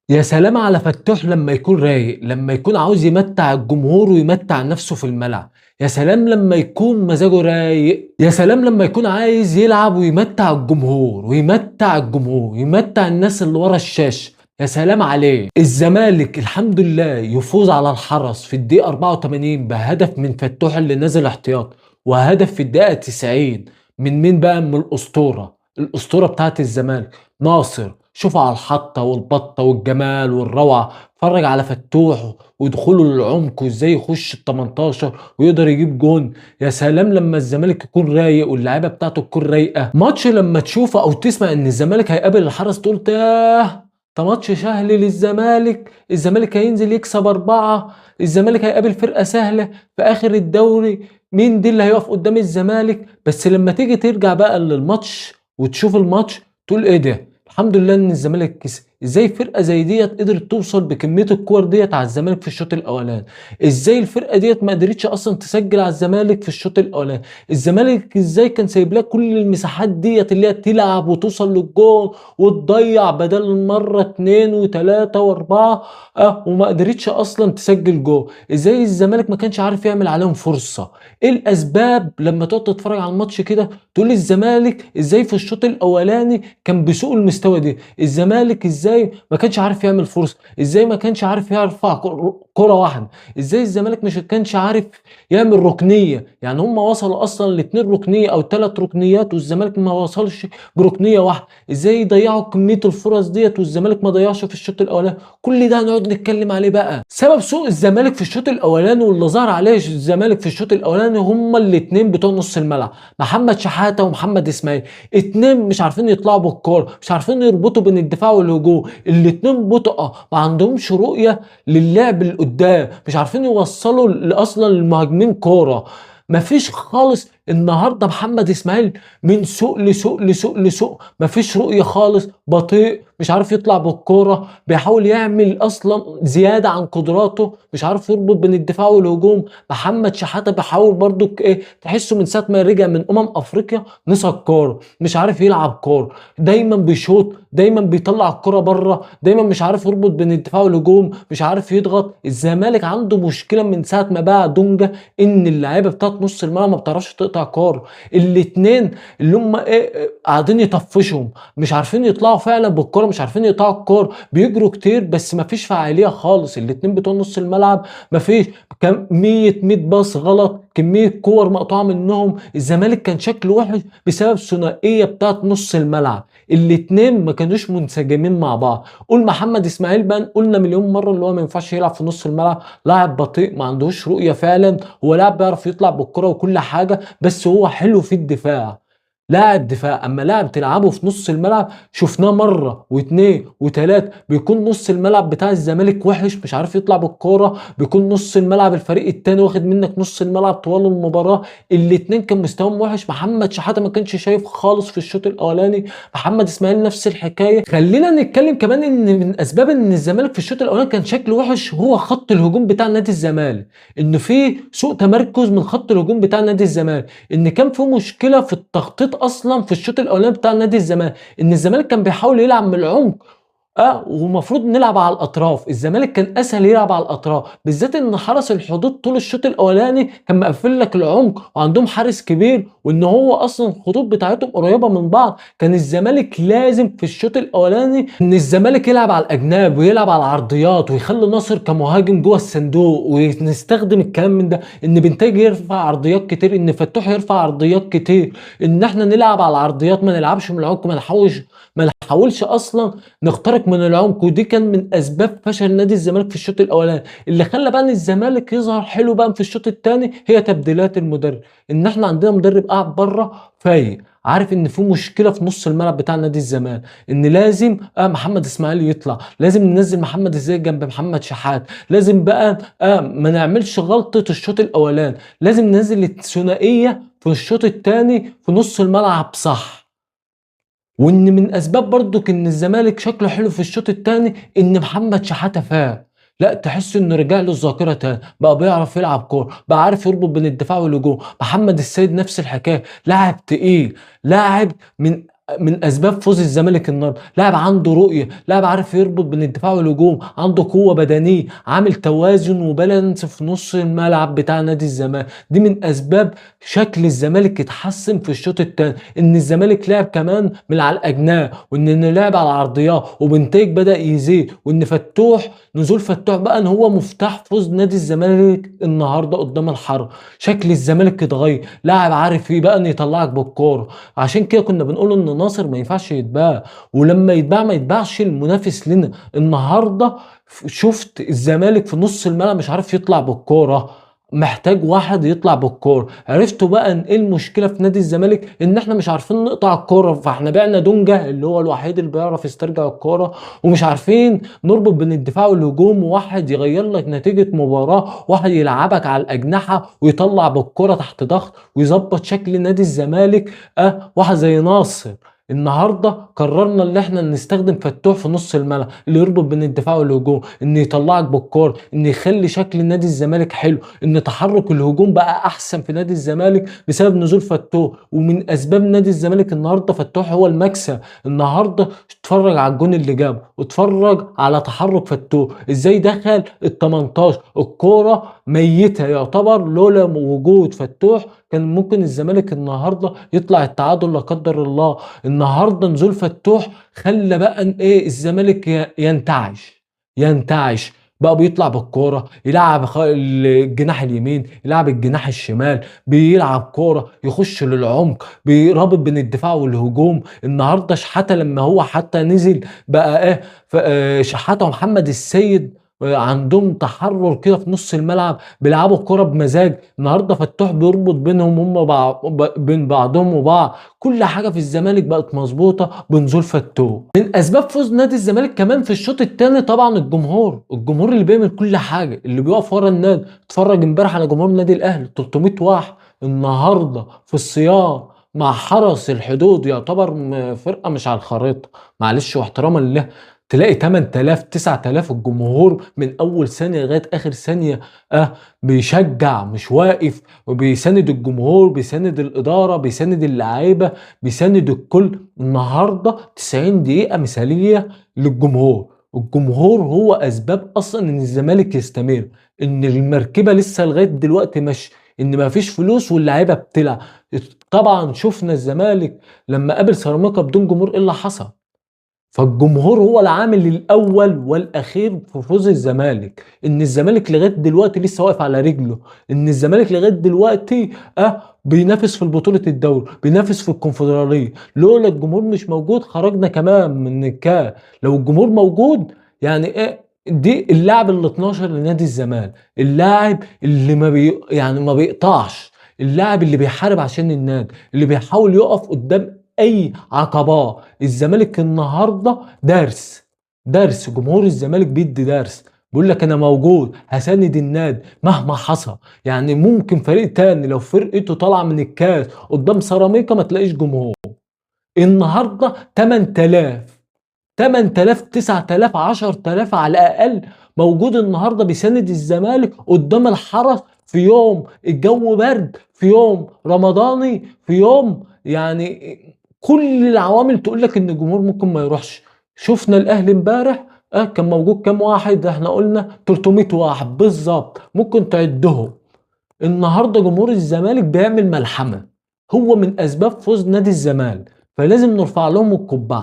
يا سلام على فتوح لما يكون رايق، لما يكون عاوز يمتع الجمهور ويمتع نفسه في الملعب. يا سلام لما يكون مزاجه رايق، يا سلام لما يكون عايز يلعب ويمتع الجمهور ويمتع الجمهور ويمتع الناس اللي ورا الشاشة. يا سلام عليه. الزمالك الحمد لله يفوز على الحرس في الدقيقة 84 بهدف من فتوح اللي نزل احتياط، وهدف في الدقيقة 90 من مين بقى؟ من الأسطورة، الأسطورة بتاعت الزمالك ناصر. شوفوا على الحطة والبطة والجمال والروعة، اتفرج على فتوح ودخوله للعمق وازاي يخش ال 18 ويقدر يجيب جون. يا سلام لما الزمالك يكون رايق واللعيبة بتاعته تكون رايقة. ماتش لما تشوفه او تسمع ان الزمالك هيقابل الحرس تقول تاه، ده ماتش سهل للزمالك، الزمالك هينزل يكسب 4، الزمالك هيقابل فرقة سهلة في آخر الدوري، مين دي اللي هيقف قدام الزمالك؟ بس لما تيجي ترجع بقى للماتش وتشوف الماتش تقول ايه ده، الحمد لله ان الزمالك كسب. ازاي فرقه زي ديت قدرت توصل بكمية الكور ديت على الزمالك في الشوط الاولاني؟ ازاي الفرقة ديت ما قدرتش اصلا تسجل على الزمالك في الشوط الاولاني؟ الزمالك ازاي كان سايب لها كل المساحات ديت اللي هي تلعب وتوصل للجون وتضيع بدل مرة 2 و3 و4 وما قدرتش اصلا تسجل جول؟ ازاي الزمالك ما كانش عارف يعمل عليهم فرصة؟ ايه الاسباب؟ لما تقعد تتفرج على الماتش كده تقول الزمالك ازاي في الشوط الاولاني كان بسوء المستوى ده؟ الزمالك ازاي ما كانش عارف يعمل فرصة؟ ازاي ما كانش عارف يرفع كره واحدة؟ ازاي الزمالك مش كانش عارف يعمل ركنيه؟ يعني هم وصلوا اصلا لاتنين ركنيه او 3 ركنيات والزمالك ما وصلش بركنيه واحدة. ازاي يضيعوا كمية الفرص ديت والزمالك ما ضيعش في الشوط الاولاني؟ كل ده هنقعد نتكلم عليه بقى. سبب سوء الزمالك في الشوط الاولاني واللي ظهر عليه الزمالك في الشوط الاولاني هما الاثنين بتوع نص الملعب، محمد شحاته ومحمد اسماعيل. اتنين مش عارفين يطلعوا بالكورة، مش عارفين يربطوا بين الدفاع والهجوم، الاتنين بطئه، ما عندهمش رؤية للعب اللي قدام، مش عارفين يوصلوا اصلا للمهاجمين كورة، مفيش خالص. النهارده محمد اسماعيل من سوء لسوء لسوء لسوء، مفيش رؤية خالص، بطيء، مش عارف يطلع بالكورة، بيحاول يعمل اصلا زيادة عن قدراته، مش عارف يربط بين الدفاع والهجوم. محمد شحاته بيحاول برضو ايه، تحسه من ساعة ما رجع من افريقيا نسى الكورة، مش عارف يلعب كورة، دايما بيشوط، دايما بيطلع الكورة بره، دايما مش عارف يربط بين الدفاع والهجوم، مش عارف يضغط. الزمالك عنده مشكلة من ساعة ما باع دونجا ان اللعيبة بتاعت نص الملعب ما بتعرفش تقطع كورة، الاثنين اللي هم ايه قاعدين يطفشهم، مش عارفين يطلعوا فعلا بالكورة، مش عارفين يقطعوا الكورة، بيجروا كتير بس مفيش فعالية خالص. الاثنين بتوع نص الملعب مفيش، كم 100 باص غلط، كمية كور مقطوعة منهم. الزمالك كان شكله وحش بسبب ثنائية بتاعت نص الملعب، الاثنين ما كانوش منسجمين مع بعض. قول محمد اسماعيل بقى قلنا مليون مرة اللي هو ما ينفعش يلعب في نص الملعب، لاعب بطيء ما عندهوش رؤية فعلا، هو لاعب بيعرف يطلع بالكرة وكل حاجة، بس هو حلو في الدفاع، لاعب دفاع. اما لاعب تلعبه في نص الملعب شفناه مرة واثنين وثلاثة، بيكون نص الملعب بتاع الزمالك وحش، مش عارف يطلع بالكورة، بيكون نص الملعب الفريق الثاني واخد منك نص الملعب طوال المباراة. الاثنين كان مستواهم وحش. محمد شحاته ما كانش شايف خالص في الشوط الاولاني، محمد اسماعيل نفس الحكاية. خلينا نتكلم كمان ان من اسباب ان الزمالك في الشوط الاولاني كان شكله وحش هو خط الهجوم بتاع نادي الزمالك، ان في سوء تمركز من خط الهجوم بتاع نادي الزمالك، ان كان في مشكلة في التخطيط اصلا في الشوط الاولاني بتاع نادي الزمالك، ان الزمالك كان بيحاول يلعب من العمق ومفروض نلعب على الاطراف. الزمالك كان اسهل يلعب على الاطراف، بالذات ان حرس الحدود طول الشوط الاولاني كان مقفل لك العمق وعندهم حارس كبير، وان هو اصلا الخطوط بتاعتهم قريبه من بعض. كان الزمالك لازم في الشوط الاولاني ان الزمالك يلعب على الاجناب ويلعب على العرضيات ويخلي ناصر كمهاجم جوه الصندوق، ونستخدم الكلام من ده، ان بنتاج يرفع عرضيات كتير، ان فتوح يرفع عرضيات كتير، ان احنا نلعب على العرضيات، ما نلعبش من العمق، ما نحاولش اصلا نخترق من العمق. ودي كان من اسباب فشل نادي الزمالك في الشوط الاولاني. اللي خلى بقى ان الزمالك يظهر حلو بقى في الشوط الثاني هي تبديلات المدرب، ان احنا عندنا مدرب قاعد بره فايق، عارف ان في مشكلة في نص الملعب بتاع نادي الزمالك، ان لازم محمد اسماعيل يطلع، لازم ننزل محمد ازاي جنب محمد شحات، لازم بقى ما نعملش غلطه الشوط الاولاني، لازم ننزل الثنائية في الشوط الثاني في نص الملعب صح. وان من اسباب برضو ان الزمالك شكله حلو في الشوط الثاني ان محمد شحاته فاق، لا تحس انه رجع له الذاكرة تاني، بقى بيعرف يلعب كورة، بقى عارف يربط بين الدفاع والهجوم. محمد السيد نفس الحكاية، لاعب تقيل، لاعب من من اسباب فوز الزمالك النهارده. لاعب عنده رؤية، لاعب عارف يربط بين الدفاع والهجوم، عنده قوة بدنية، عامل توازن وبالانس في نص الملعب بتاع نادي الزمالك. دي من اسباب شكل الزمالك اتحسن في الشوط الثاني، ان الزمالك لعب كمان من على الاجناب، وان لعب على العرضيات، وبنتايج بدا يزيد، وان فتوح نزول فتوح بقى ان هو مفتاح فوز نادي الزمالك النهارده قدام الحرب. شكل الزمالك اتغير، لاعب عارف ايه بقى ان يطلعك بالكورة. عشان كده كنا بنقول ان ناصر ما ينفعش يتباع، ولما يتباع ما يتباعش المنافس لنا. النهارده شفت الزمالك في نص الملعب مش عارف يطلع بالكورة، محتاج واحد يطلع بالكورة. عرفتوا بقى ان ايه المشكلة في نادي الزمالك؟ ان احنا مش عارفين نقطع الكورة، فاحنا بعنا دونجا اللي هو الوحيد اللي بيعرف يسترجع الكورة، ومش عارفين نربط بين الدفاع والهجوم، وواحد يغير لك نتيجة مباراة، واحد يلعبك على الاجنحة ويطلع بالكورة تحت ضغط ويظبط شكل نادي الزمالك. واحد زي ناصر. النهارده قررنا ان احنا نستخدم فتوح في نص الملعب اللي يربط بين الدفاع والهجوم، ان يطلعك بالكورة، ان يخلي شكل نادي الزمالك حلو، ان تحرك الهجوم بقى احسن في نادي الزمالك بسبب نزول فتوح. ومن اسباب نادي الزمالك النهارده فتوح هو المكسب النهارده. اتفرج على الجون اللي جابه، واتفرج على تحرك فتوح ازاي دخل ال 18، الكورة ميته يعتبر، لولا وجود فتوح كان ممكن الزمالك النهارده يطلع التعادل لا قدر الله. النهارده نزول فتوح خلى بقى ايه الزمالك ينتعش بقى، بيطلع بالكورة، يلعب الجناح اليمين، يلعب الجناح الشمال، بيلعب كورة، يخش للعمق، بيرابط بين الدفاع والهجوم. النهارده شحاته لما هو حتى نزل بقى ايه، شحاته ومحمد السيد عندهم تحرر كده في نص الملعب، بيلعبوا الكرة بمزاج. النهارده فتوح بيربط بينهم هم بين بعضهم وبعض. كل حاجة في الزمالك بقت مظبوطة بنزول فتوح. من اسباب فوز نادي الزمالك كمان في الشوط الثاني طبعا الجمهور اللي بيعمل كل حاجة، اللي بيقف ورا النادي. اتفرج امبارح على جمهور النادي الاهلي 300 واحد النهارده في الصيام مع حرس الحدود، يعتبر فرقه مش على الخريطة، معلش واحتراما له، تلاقي 8000 9000 الجمهور من اول ثانية لغاية اخر ثانية بيشجع، مش واقف، وبيساند الجمهور، بيساند الادارة، بيساند اللعيبة، بيساند الكل. النهارده 90 دقيقة مثاليه للجمهور. الجمهور هو اسباب اصلا ان الزمالك يستمر، ان المركبة لسه لغاية دلوقتي ماشية، ان ما فيش فلوس واللعيبة بتلعب. طبعا شفنا الزمالك لما قابل سيراميكا بدون جمهور ايه اللي حصل. فالجمهور هو العامل الاول والاخير في فوز الزمالك، ان الزمالك لغاية دلوقتي لسه واقف على رجله، ان الزمالك لغاية دلوقتي بينافس في بطوله الدوري، بينافس في الكونفدراليه. لولا الجمهور مش موجود خرجنا كمان من الكاس. لو الجمهور موجود يعني ايه، دي اللاعب ال 12 لنادي الزمالك، اللاعب اللي ما بي يعني ما بيقطعش، اللاعب اللي بيحارب عشان النادي، اللي بيحاول يقف قدام اي عقبات. الزمالك النهارده درس، جمهور الزمالك بيدي درس، بيقول لك انا موجود، هساند النادي مهما حصل. يعني ممكن فريق تاني لو فرقته طالعه من الكاس قدام سيراميكا ما تلاقيش جمهور. النهارده 8000 8000 9000 10000 على الاقل موجود النهارده بيساند الزمالك قدام الحرس في يوم الجو برد، في يوم رمضاني، في يوم يعني كل العوامل تقول لك ان الجمهور ممكن ما يروحش. شفنا الاهلي امبارح كان موجود كام واحد؟ احنا قلنا 300 واحد بالظبط، ممكن تعدهم. النهارده جمهور الزمالك بيعمل ملحمة، هو من اسباب فوز نادي الزمالك، فلازم نرفع لهم القبعة.